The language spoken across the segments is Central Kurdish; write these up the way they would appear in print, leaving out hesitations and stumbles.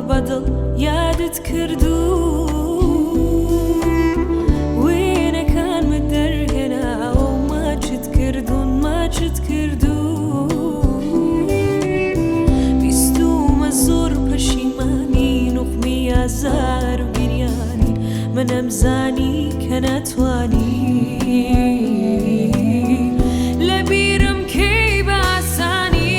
بەدڵ یادت کردوو وێنەکانمت دەرهێناوە و ماچت کردوون ماچت کردوو بیستومە زۆر پەشیمانی نوقمی ئازار و گریانی منم زانی کە ناتوانی لە بیرم کەی بە ئاسانی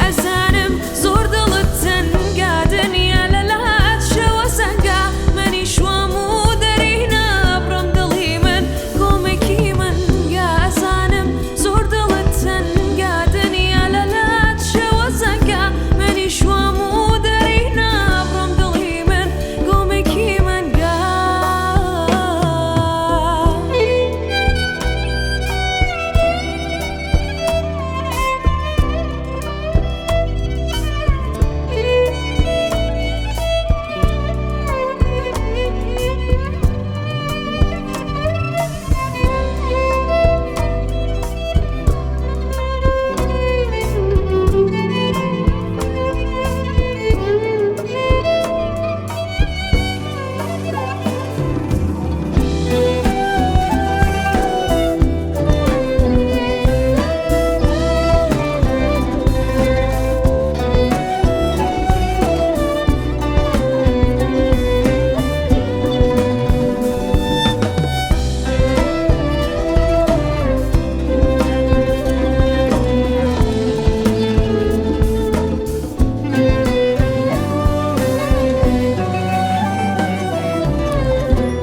ئەزانم زۆر دڵت تەنگا دنیا لە لات شەوە زەنگا منیش وام و دەری نابڕم دڵی من گۆمێکی منگا ئەزانم زۆر دڵت تەنگا دنیا لە لات شەوە زەنگا منیش وام و دەری نابڕم دڵی من گۆمێکی منگا.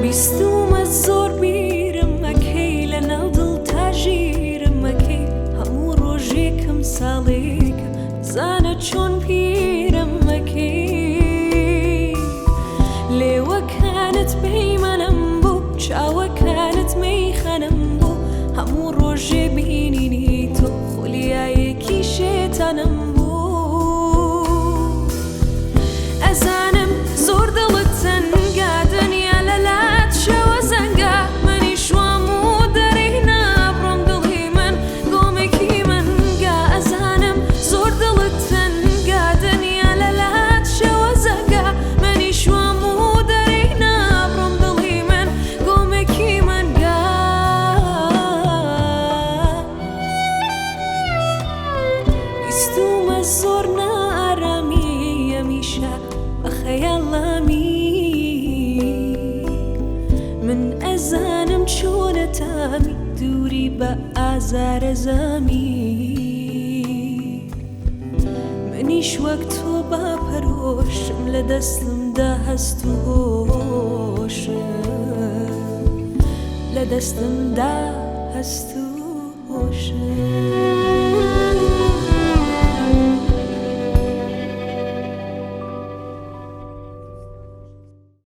بیستومە زۆر بیرم ئەکەی لە ناو دڵ تاژیرم ئەکەی هەموو ڕۆژێکم ساڵێکم زانە چۆن پیرم ئەکەی لێوەکانت پەیمانم بوو چاوەکانت مەیخانم بوو هەموو ڕۆژێ بینینی تۆ خولیایەکی شێتانم بوو ئەزانم زۆر دڵت تەنگا دنیا لە لات شەوە زەنگا منیش وام و دەری نابڕم دڵی من گۆمێکی منگا ئەزانم زۆر دڵت تەنگا دنیا لە لات شەوە زەنگا منیش وام و دەری نابڕم دڵی من گۆمێکی منگا. بیستومە زۆر نارامی هەمیشە بە خەیاڵامی من ئەزانم چۆنە تامی دووری بە ئازارە زامی منیش وەک تۆ با پەرۆشم لە دەستمدا هەست و هۆشم لە دەستمدا هەست و هۆشم.